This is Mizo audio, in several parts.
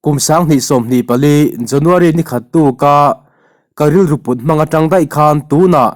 Kum 2024 January ni khat tuka ka rilru put hmang atang daih khan tunah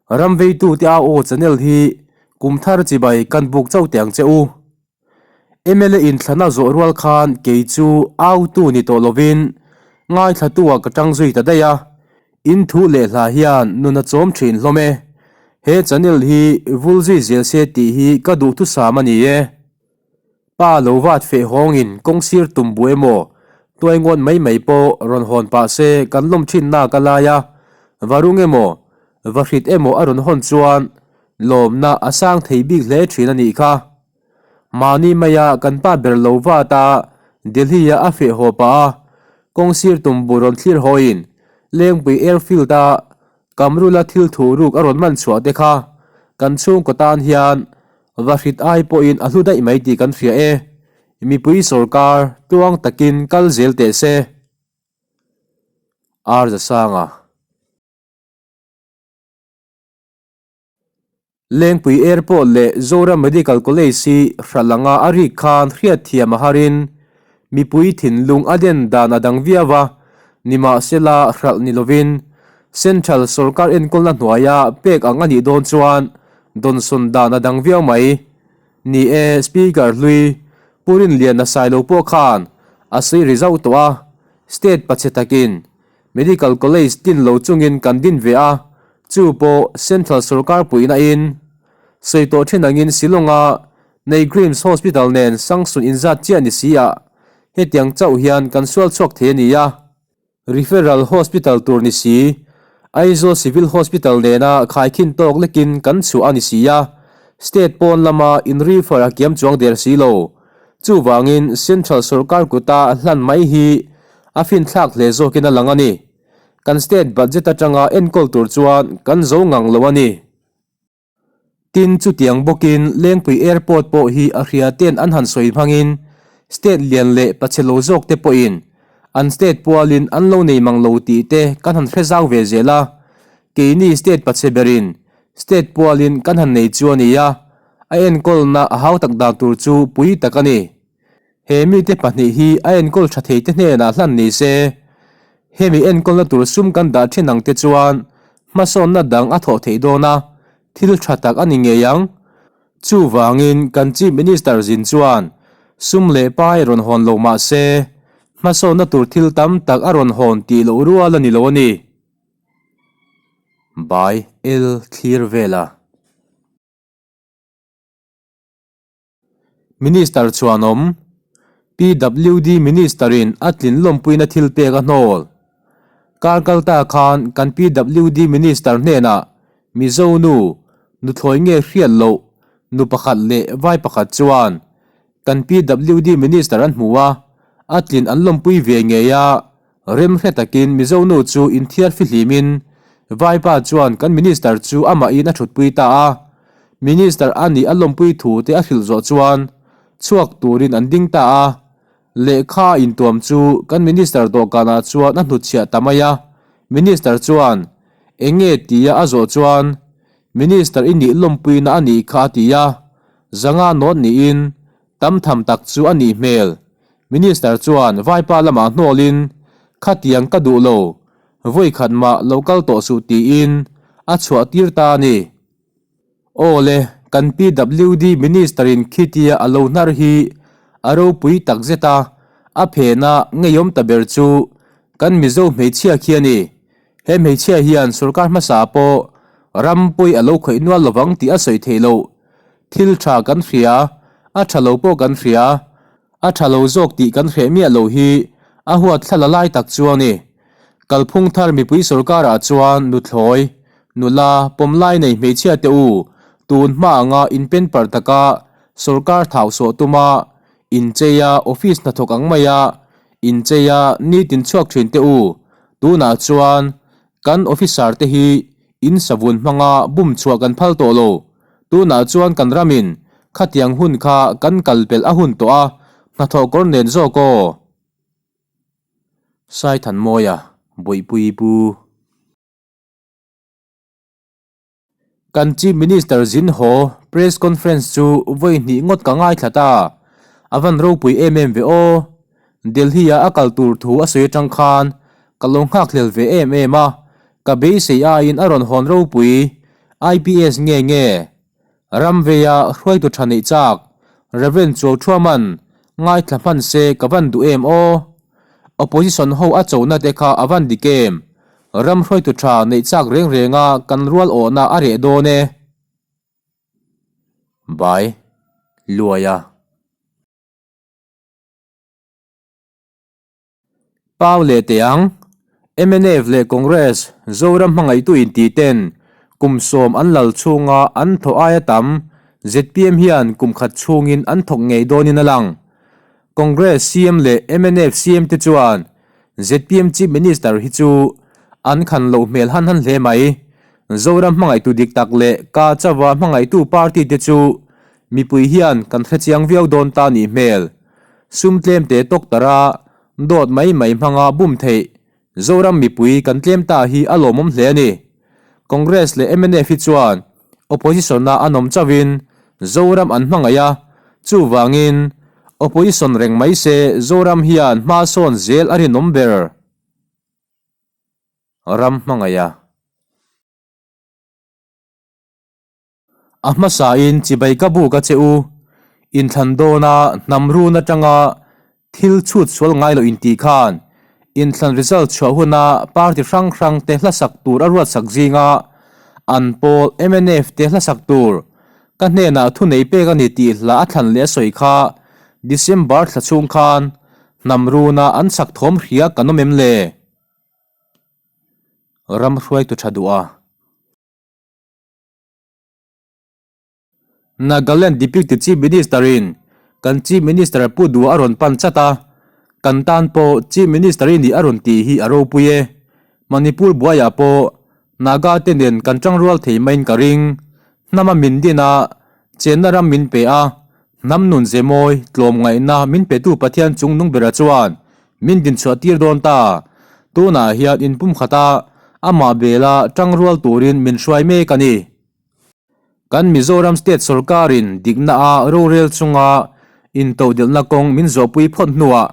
ram veitute a aw channel hi kum thar chibai kan buk chauh teh ang che u. Mla inthlana zawh rual khan kei chu autu ni tawh lovin ngaithlatu-ah ka tang zui ta daih a, in thu leh hla hian nun a chawm thin hlawm e. He channel hi vul zui zel se tih hi ka duhthusam a ni e. Pa lo vat feh hawngin kawng sir tum bu emaw tuai ngawn mai mai pawh rawn hawn pah se kan lawm thin nak a lai a, varung emaw vahrit emaw a rawn hawn chuan lawmna a sang thei bik hle thin a nih kha. Mahni maia kan pa ber lo vat a Delhi-a a feh haw pah a, kawng sir tum bu rawn thlir hawiin Lengpui Airfield-a Kamrula thil thu ruk a rawn man chhuah te kha kan chhungkaw tan hian Vahrit ai pawhin a hlu daih mai tih kan hria e. Mipui sawrkar tluang takin kal zel teh se. Ar Zasanga. Lengpui Airport leh Zoram Medical College hi hralh anga a rik khan hriatthiam a harin mipui thinlung a den dan a dang viau a, nimahsela hralh ni lovin Central sawrkar enkawlna hnuaia pek ang a nih dawn chuan dawnsawn dan a dang viau mai. Ni e, Speaker hlui Pu Rinliana Sailo pawh khan a sawi ri zauh tawh a, State pachhe takin Medical College din lo chungin kan din ve a, chu pawh Central sawrkar puihna in sawi tawh thin angin Shillong-a Neigrims Hospital nen Sangsun inzat chiah ni si ah hetiang chauh hian kan sual chhuak thei a ni a. Referral Hospital tur ni si, Aizawl Civil Hospital nena khaikhin tawk lekin kan chhuah a ni si a, State pawn lama in refer a kiam chuang der si lo. Chuvangin Central sawrkar kuta hlan mai hi a finthlak hle zawkin a lang a ni. Kan State budget atanga enkawl tur chuan kan zo ngang lo a ni. Tin, chutiang bawkin Lengpui Airport pawh hi a hria ten an han sawi hmangin State lian leh pachhe lo zawk te pawhin an State pualin an lo nei mang lo tih te kan han hre zau ve zel a. Keini State pachhe berin State pualin kan han nei chu a ni a, a enkawlna a hau tak dan tur chu pui tak a ni. He mite pahnih hi a enkawl tha thei te hnenah hlan ni se, hemi enkawlna tur sum kan dah thin ang te chuan hmasawnna dang a thawh theih dawn a, thil tha tak a ni ngei ang. Chuvangin kan Chief Minister zin chuan sum leh pai rawn hawn lo mah se, hmasawnna tur thil tam tak a rawn hawn tih loh rual a ni lo a ni. By L Thlir Vela. Minister chuanawm, PWD Minister-in a tlin lawmpuina thil pek a hnawl. Kar kal ta khan kan PWD Minister hnenah Mizo nu, nuthlawi nge hriat loh, nu pakhat leh vai pakhat chuan kan PWD Minister an hmu a, a tlin an lawmpui ve ngei a, rem hre takin Mizo nu chu inthiar fihlimin vaipa chuan kan Minister chu amahin a thutpui ta a. Minister a nih a lawmpui thu te a hrilh zawh chuan chhuak turin an ding ta a, lehkha intuam chu kan Minister dawhkanah chuan a hnutchhiah ta mai a, Minister chuan eng nge tia a zawh chuan Minister i nih lawmpuina a nih kha a ti a, zanga nawt niin tam tham tak chu a nih hmel. Minister chuan vaipa lamah hnawlin khatiang ka duh lo, vawikhat mah lo kal tawh suh tiin a chhuah tir ta a ni. Aw le, kan PWD Minister-in khitia a lo hnar hi a ropui tak zet a, a phena ngeiawm ta ber chu kan Mizo hmeichhia khi a ni. He hmeichhia hian sorkar hmasa pawh ram pawi a lo khawih nual lovang tih a sawi theih loh. Thil tha kan hria, a tha lo pawh kan hria, a tha lo zawk tih kan hreh miah lo hi a huat thla la lai tak chu a ni. Kalphung thar mipui sorkarah chuan nuthlawi, nula, pawmlai nei hmeichhia te u, tun hma anga inpen parh taka sorkar thau sawh tuma incheia office hnathawk ang maia incheia nitin chhuak thin te u, tunah chuan kan officer te hi in savun hmanga bum chhuah kan phal tawh lo. Tunah chuan kan ramin khatiang hun kha kan kalpelh a hun tawh a, hnathawh kawr nen zawk aw. Saithanmawia, Bawihpui Pu. Kan Chief Minister zin haw Press Conference chu vawi hnih ngawt ka ngaithla ta. A van ropui em em ve aw. Delhi-a a kal tur thu a sawi atang khan ka lo nghakhlel ve em em a, ka beisei aiin a rawn hawn ropui IPS nge nge? Ramveia hruaitu tha neih chak Rev. Chuauthuaman ngaithla hman se ka van duh em aw? Opposition ho a chona te kha a van dik em? Ram hruaitu tha neih chak reng renga kan rual awhna a reh dawn e. Bai Luaia. Pau leh teh ang. Mnf leh Congress, Zoram hmangaihtu inti ten kum sawm an lal chhunga an thawh aia tam zpm hian kum khat chhungin an thawk ngei dawnin a lang. Congress CM leh mnf CM te chuan zpm Chief Minister hi chu an khan loh hmel han han hle mai. Zoram hmangaihtu dik tak leh ka chauha hmangaihtu party te chu mipui hian kan hrechiang viau dawn ta nih hmel. Sum tlem te tawk tara dawt mai mai hmanga bum theih Zoram mipui kan tlem ta hi a lawmawm hle a ni. Congress leh mnf hi chuan opposition-a an awm chauhin Zoram an hmangaih a, chuvangin opposition reng mai se Zoram hian hma sawn zel a rinawm ber. Ram hmangaih a. A hmasain chibai ka buk a che u, inthlan dawna hnam run atanga thil chhut sual ngai loh intih khan inthlan result chhuah huna party hrang hrang te hlasak tur a ruatsak zinga an pawl mnf te hlasak tur ka hnenah thu nei pek a ni tih hla a thlan leh a sawi kha December thla chhung khan hnam runa an sak thawm hria kan awm em le? Ram hruaitu tha duh a. Nagaland Deputy Chief Minister-in kan Chief Minister Pu Dua a rawn pan chat a, kan tan pawh Chief Minister i nih a rawn tih hi a ropui e. Manipur buaiah pawh Naga te nen kan tangrual thei maiin ka ring. Hnama min din a, chenna ram min pe a, hnam nun ze mawi, tlawmngaihna min petu Pathian chung nung bera chuan min dinchhuah tir dawn ta. Tunah hian inpumkhata amah bela tangrual turin min hruai mek a ni. Kan Mizoram State sawrkarin dikna a rorel chunga intodelhna kawng min zawhpui phawt hnuah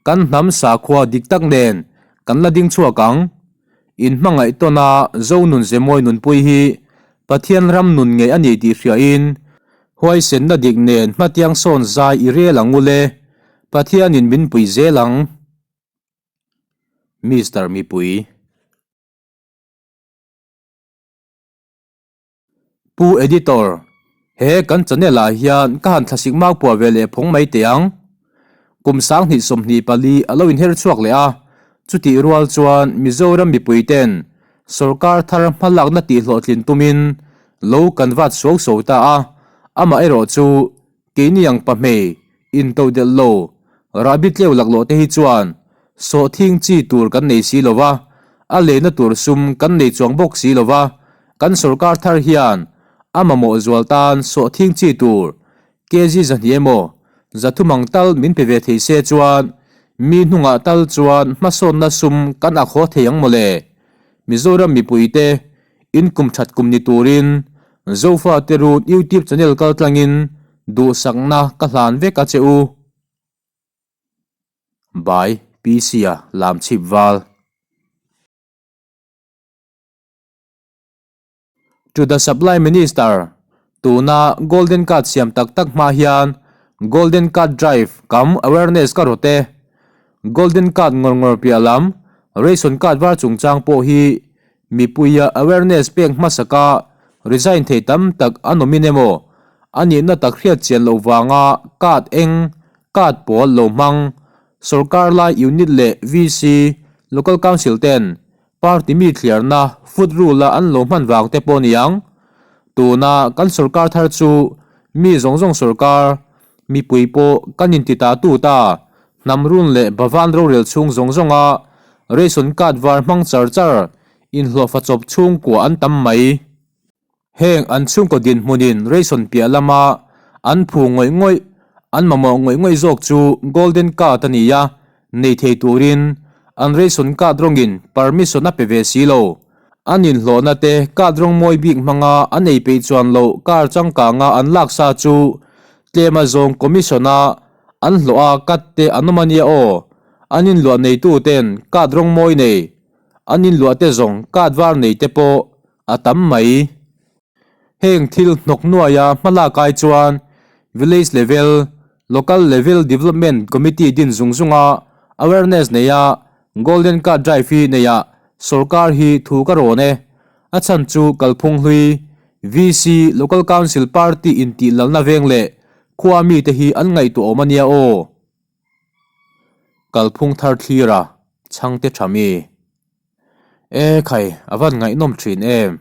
kan hnam sakhua dik tak nen kan la ding chhuak ang. Inhmangaih tawna Zonun Zemawi nunpui hi Pathian ram nun ngei a ni tih hriain huaisenna dik nen hmatiang sawn zai i rel ang u le, Pathianin min pui zel ang. Mister Mipui. Pu Editor, he kan channel ah hian ka han thlasik mau puah ve leh phawng mai teh ang. Kum 20 24 a lo inher chhuak leh a, chutih rual chuan Mizoram mipui ten sawrkar thar hmalakna tih hlawhtlin tumin lo kan vat suau suau ta a, amah erawh chu Keini ang pahmei, intodelh lo, rahbi tleu laklawh te hi chuan sawhthing chi tur kan nei si lo va, a lehna tur sum kan nei chuang bawk si lo va, kan sorkar thar hian a mamawh zual tan sawhthing chi tur kg 200 emaw 300 ang tal min pe ve thei se chuan mi hnungah tal chuan hmasawnna sum kan ak haw thei ang mawle. Mizoram mipuite In kum that kum ni turin Zofa te run YouTube channel kal tlangin duhsakna ka hlan vek a che u. By PC-a lam chhip val. To the Supply Minister, Tuna Golden Card siam tak tak hma hian Golden Card Drive kam awareness ka rawt e. Golden Card ngawr ngawr piah lam Ration Card var chungchang pawh hi Mipuia awareness pek hmasaka resign thei tam tak an awmin emaw, a nihna tak hriat chian loh vanga card eng, card pawl lo hmang, sorkar lai unit leh VC, Local Council ten party mi thliarna foot rule-a an lo hman vang te pawh niang. Tuna kan sorkar thar chu mi zawng zawng sorkar, mipui pawh kan inti ta tu ta, hnam run leh Bhavan rorel chhung zawng zawnga ration card var hmang char char inhlawhfa chawp chhungkua an tam mai. Heng an chhungkaw dinhmunin ration piah lama an phu ngawih ngawih, an mamawh ngawih ngawih zawk chu golden card a ni a, nei thei turin an ration card rawngin permission a pe ve si lo. An inhlawhna te card rawng mawi bik hmanga an ei peih chuan loh car changkanga an laksa chu tlema zawng commission-a an hlawh a cut te an awm a nia aw. An inluah neituten card rawng mawi nei, an inluah te zawng card var nei te pawh a tam mai. Heng thil hnawk nuaia hmalak ai chuan Village Level, Local Level Development Committee din zung zunga awareness neia Golden Card Drive hi neia sorkar hi thu ka rawn e. A chhan chu kalphung hlui VC, Local Council Party intihlalna veng leh khua mite hi an ngaihtuahawm a nia aw. Kalphung thar thlira chhangte tha mi. E khai, a van ngaihnawm thin em.